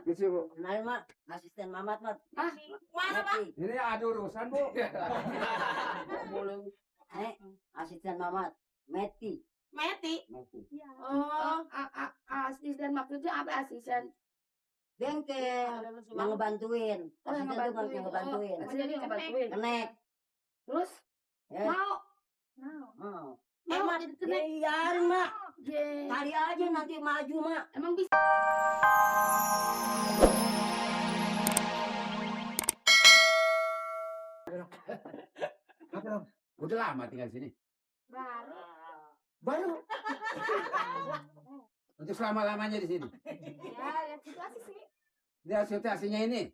Gitu, Bu. Kenalin, Mak. Asisten Mamat, Mat. Mana, Pak? Ini ada urusan, Bu. Asisten Mamat. Meti. Meti. Meti. Oh, asisten maksudnya apa asisten? Bengkel. Yang ngebantuin. Oh, yang Asisten tuh kan yang ngebantuin. Oh, jadi ngebantuin. Kenek. Terus Ya. mau Oh. mau jadi kenek. Iya, Mak. Ye. Kali aja nanti maju, Mak. Emang bisa? Udah lama tinggal di sini. Baru. Untuk selama-lamanya di sini. Ya, lihat situasi sih. Lihat situasinya ini.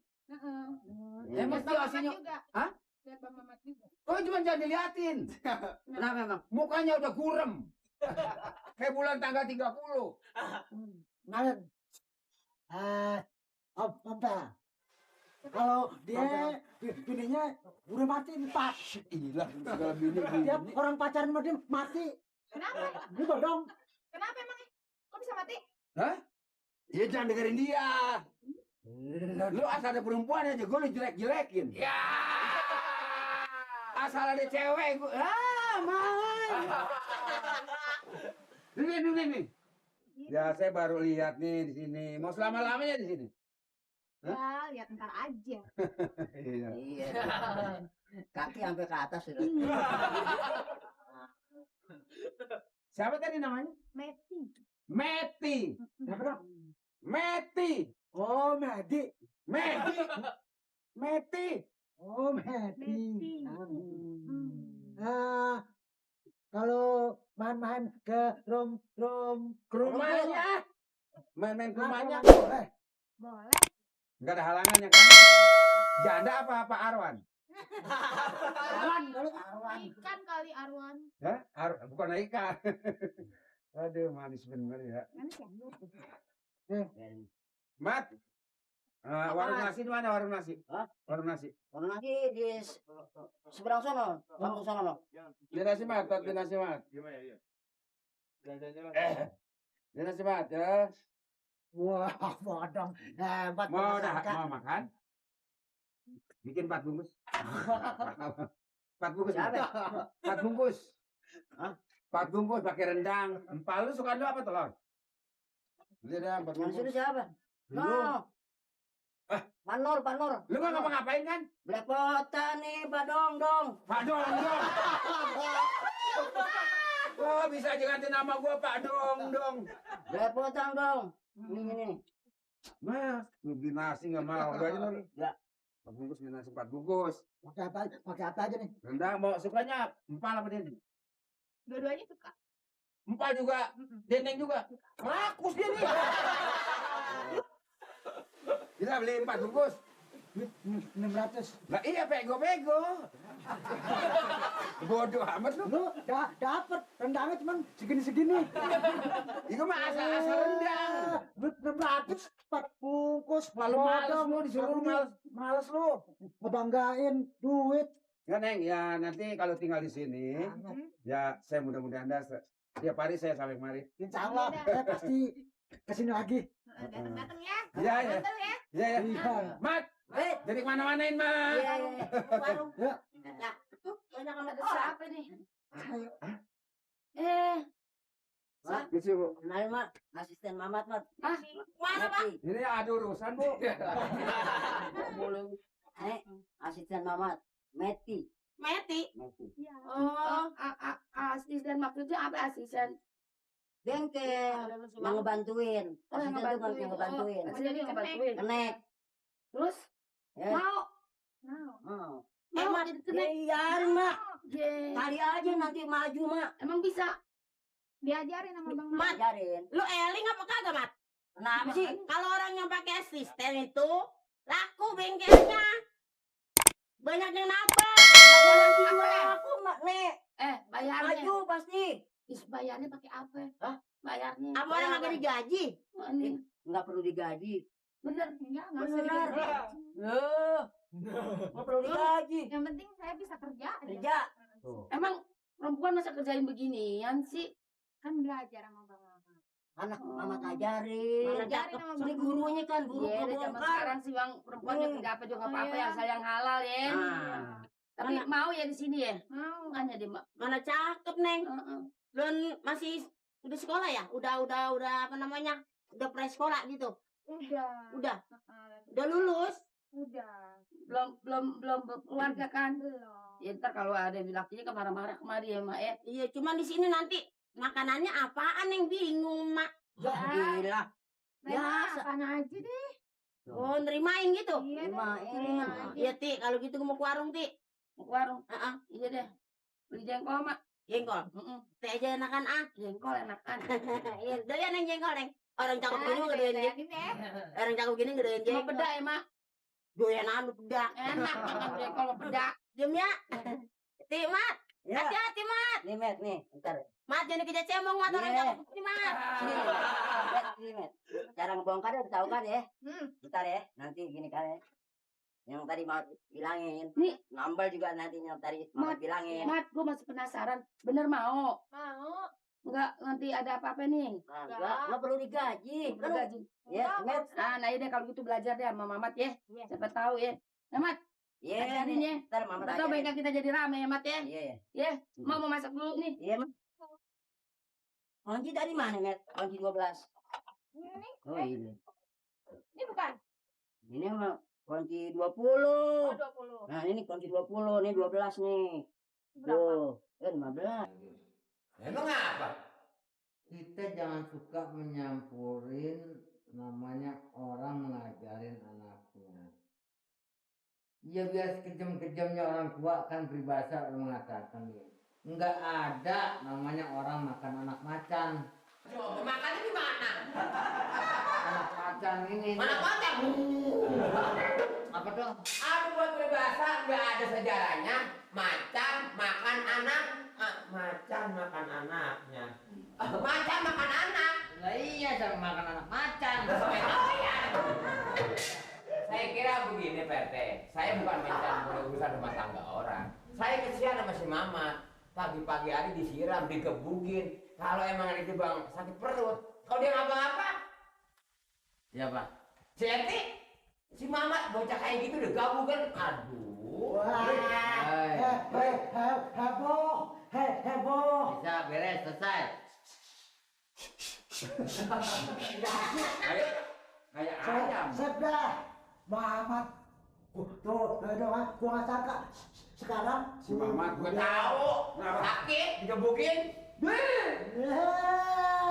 Emang situasinya. Juga. Hah? Lihat Bang Mamat juga. Oh, cuma jangan diliatin. Kenapa, Bang? Mukanya udah gurem. Kayak bulan tanggal 30. Nalen, apa? Kalau dia bininya udah mati pas. Gila, segala bini. Tiap orang pacaran sama dia mati. Kenapa? Gitu dong. Kenapa emangnya? Kok bisa mati? Hah? Ya jangan dengerin dia. Lu asal ada perempuan aja, gue lu jelek-jelekin. Ya. Asal ada cewek, gue. Nih. Ya, saya baru lihat nih di sini. Mau selama-lamanya di sini. Ya, lihat ntar aja. Iya. Iya. Kaki sampai ke atas itu. Siapa tadi namanya? Meti. Meti. Siapa dong? Meti. Oh, Medi. Meti. Meti. Oh, Medi. Medi. Kalau main-main ke Ke rumahnya. Main-main ke rumahnya. boleh. Boleh. Enggak ada halangannya kan? Janda apa Arwan? Arwan. Ikan kali Arwan. Hah? Bukan ikan. Aduh, manis bener ya. Manis ya? Mat. Warung nasi di mana warung nasi? Hah? Warung nasi. Orang lagi di seberang sono, kampung sono. Di nasi mat, di nasi mat. Iya. Di nasi mat ya. Wah, bodong. Hebat. Mau sangka. makan? Bikin 4 bungkus. 4 bungkus. Siapa? 4 bungkus. Hah? 4 bungkus pakai rendang. Empal lu suka lu apa telur? Beli dah 4 Yang bungkus. sini siapa? Lu. Panor. Lu nggak ngapa-ngapain kan? Belepotan nih, Pak Dong. Pak Dong. Oh, bisa aja ganti nama gua Pak Dong. Belepotan dong. Ini. Mas, lu beli nasi nggak mau. Udah aja lu. Ya. 4 bungkus beli nasi 4 bungkus. Pakai apa aja nih? Rendang mau sukanya empal apa dendeng? Dua-duanya suka. Empal juga, dendeng juga. Rakus dia nih. Kita beli 4 bungkus. 600. Lah iya bego. Bodoh amat lu. Lu dapet rendangnya cuman segini. Itu mah asal rendang. Duit 600 4 bungkus. Malu males lu disuruh males lu. Ngebanggain duit. Ya Neng, ya nanti kalau tinggal di sini, ya saya mudah-mudahan tiap hari saya sampai kemari. Insya Allah saya pasti kesini lagi. Datang-datang ya. Iya. Datang ya. Iya. Iya. Mat, jadi kemana-manain Mat. Iya. Warung. Ya. Nah, tuh banyak amat Siapa nih? Mak, Gitu Bu. kenalin, Mak. Asisten Mamat, Mat. Mana, Pak? Meti. Ini ada urusan Bu. Asisten Mamat. Meti. Meti. Oh. Asisten maksudnya apa asisten? Bengkel. Yang ngebantuin. Oh, yang Asisten tuh kan yang ngebantuin. ngebantuin. Oh, jadi ngebantuin. Kenek. Terus Ya. mau Oh. mau jadi kenek. Iya, Mak. Ye. Kali aja nanti maju, Mak. Emang bisa diajarin sama Bang Mamat? Ajarin. Lu eling apa kagak, Mat? Kenapa sih? Kalau orang yang pakai asisten itu laku bengkelnya. Banyak yang nabrak. Jangan dijual aku, Mak. Nek. Bayarnya. Maju pasti. Bayarnya pakai apa? Hah? Bayarnya. Apa orang kagak digaji? Ini Nggak perlu digaji. bener enggak usah Bener. digaji. Loh. Nggak perlu digaji. Yang penting saya bisa kerja aja. Kerja. Emang perempuan masa kerjain beginian sih? Kan belajar sama Bang Mamat. Anak Mamat ajarin. Mana cakep. Ini gurunya kan, guru Iya, deh, zaman kebongkar. sekarang sih bang perempuannya tidak apa juga apa-apa yang sayang halal ya. Nah, Tapi mau ya di sini ya? mau. Makanya dia mak. Mana cakep, Neng. Heeh. Belum masih udah sekolah ya? Udah apa namanya? Udah pre-sekolah gitu. Udah. Udah lulus. Udah. Belum berkeluarga kan? Belum. Ya ntar kalau ada yang lakinya kan marah-marah kemari ya mak ya. Iya, cuman di sini nanti makanannya apaan yang bingung, Mak? Ya gila. Biasa. Apaan aja deh. Oh, nerimain gitu. Iya deh. Main. Iya, Ti, kalau gitu gue mau ke warung, Ti. Mau ke warung. Heeh. Iya deh. Beli jengkol mak. Jengkol. Heeh. Teh aja enakan ah. Jengkol enakan. Iya, doyan yang jengkol, Neng. Orang cakep gini mah gedein jengkol. Orang cakep gini gedein Cuma jengkol. beda ya mak. Doyan anu pedak. Enak makan jengkol sama pedak. Diam ya. Ti, Mat. Ya. Hati-hati, Mat. Nih, Met, nih. Bentar. Mat, jangan dikejar cemong, Mat. Orang Iya. cakep gini, Mat. Sini, Met. Sini, Met. Cara ngebongkarnya udah tahu kan ya? Hmm. Bentar ya. Nanti gini kan ya. Yang tadi mau bilangin. Nih. Nambal juga nanti yang tadi mau Mat. bilangin. Mat, gue masih penasaran. Bener mau? Mau. Enggak nanti ada apa-apa nih? Enggak perlu digaji. Perlu gaji. Ya, Met. Ah, nah ini kalau gitu belajar deh sama Mamat ya. Iya. Siapa tahu ya. Nah, Mat, Iya, ajarin ya. ntar Mama Atau bengkel kita jadi rame ya, Mat ya. Iya, ya. Ya, mau masak dulu nih. Iya, Mat. Kunci dari mana, Met? Kunci 12. Ini, Oh, ini. ini bukan. Ini mah kunci 20. Oh, 20. Nah, ini kunci 20, ini 12 nih. Berapa? Tuh, 15. Emang apa? Kita jangan suka menyampurin namanya orang mengajarin anaknya. Ya biar sekejam-kejamnya orang tua kan peribahasa mengatakan ya. Enggak ada namanya orang makan anak macan. Coba makannya di mana? Anak macan ini. Mana macan? Apa dong? Aduh, buat peribahasa nggak ada sejarahnya. Macan makan anak. Macan makan anaknya. Macan makan anak. Lah iya sama makan anak macan. Oh ya. Saya kira begini, PT. Saya bukan mencampuri urusan rumah tangga orang. Saya kesian sama si Mama. Pagi-pagi hari disiram, dikebukin. Kalau emang ada bang sakit perut, kalau dia ngapa-ngapa, Siapa? si Eti, si Mama bocah kayak gitu udah gabung kan. Aduh. Heboh, heboh. Bisa beres selesai. Kayak ayam. Sudah, Mamat. Tuh, gua nggak sangka. Sekarang Si Mamat Gue gue tahu, sakit, digebukin.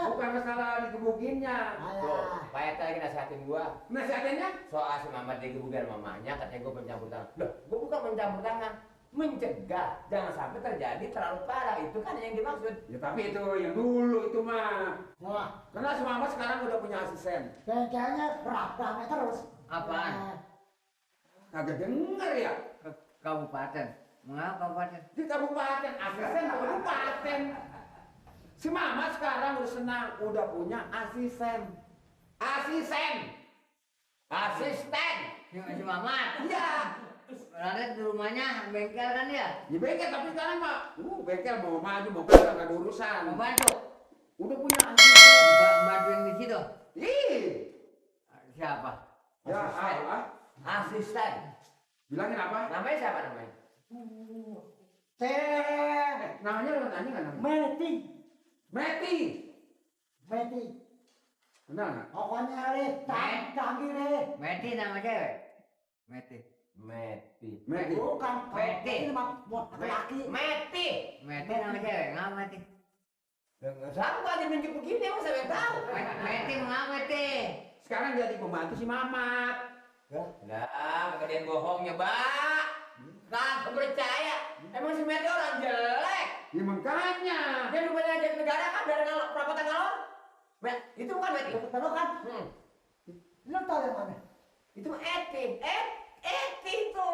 Bukan masalah dikebukinnya. Tuh, Pak Eti lagi nasihatin gua. Nasihatinnya? Soal si Mamat digebukin mamanya, katanya gue pencampur tangan. Loh, gue bukan pencampur tangan, mencegah jangan sampai terjadi terlalu parah. Itu kan yang dimaksud. Ya tapi itu yang dulu itu mah. wah, Karena si Mamat sekarang udah punya asisten. bengkelnya rame terus. Apaan? Kagak denger ya? Kabupaten. Mengapa kabupaten? Di kabupaten, asisten kabupaten. Si Mamat sekarang udah senang, udah punya asisten. Asisten. Asisten. Si Mamat. Iya. Berarti di rumahnya bengkel kan ya? Di bengkel tapi sekarang mah, bengkel mau maju mau kagak nggak ada urusan. Membantu. Udah punya asisten. Bantuin di situ. Ih, Siapa? ya Asisten. apa? Asisten. Bilangin apa? Namanya siapa namanya? Namanya lo nanya nggak namanya? Meti, Meti. Meti. Benar nggak? Pokoknya le, canggih le. Meti nama cewek. Meti. Meti. Meti. Bukan, Meti. ini mah buat laki. Meti. Meti nama cewek. Ngapa Meti? Sama aja nunjuk begini, emang saya tahu. Meti mengapa Meti? Sekarang jadi pembantu si Mamat. Nah, kemudian bohongnya, Mbak. Kagak percaya. Emang si Meti orang jelek. Ya makanya. Dia rupanya jadi negara kan dari ngalor, perapatan ngalor. Itu bukan Meti. Tahu kan? Hmm. Lu tahu yang mana? Itu mah Eti. Eti itu.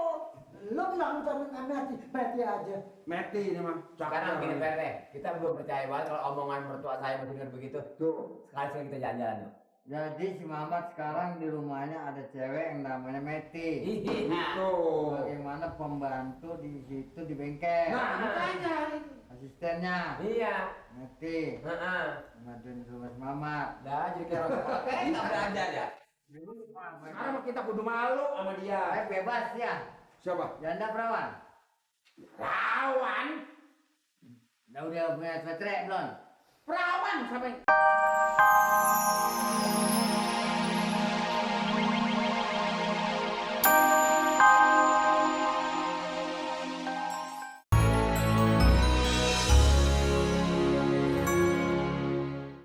Lu bilang sama Meti, Meti aja. Meti ini mah. Sekarang gini, Perte. Kita belum percaya banget kalau omongan mertua saya mendengar begitu. Tuh. Sekali kita jalan-jalan. yuk. Jadi si Mamat sekarang di rumahnya ada cewek yang namanya Meti. Iya. Tuh. Bagaimana pembantu di situ di bengkel. Nah makanya. asistennya. Iya. Ngerti. Heeh. Ngaduin ke Mas Mamat. Dah jadi kayak orang tua. Kayak nggak belajar ya. Sekarang mah kita kudu malu sama dia. Saya bebas ya. Siapa? Janda perawan. Perawan. Udah punya setrek belum? Perawan sampai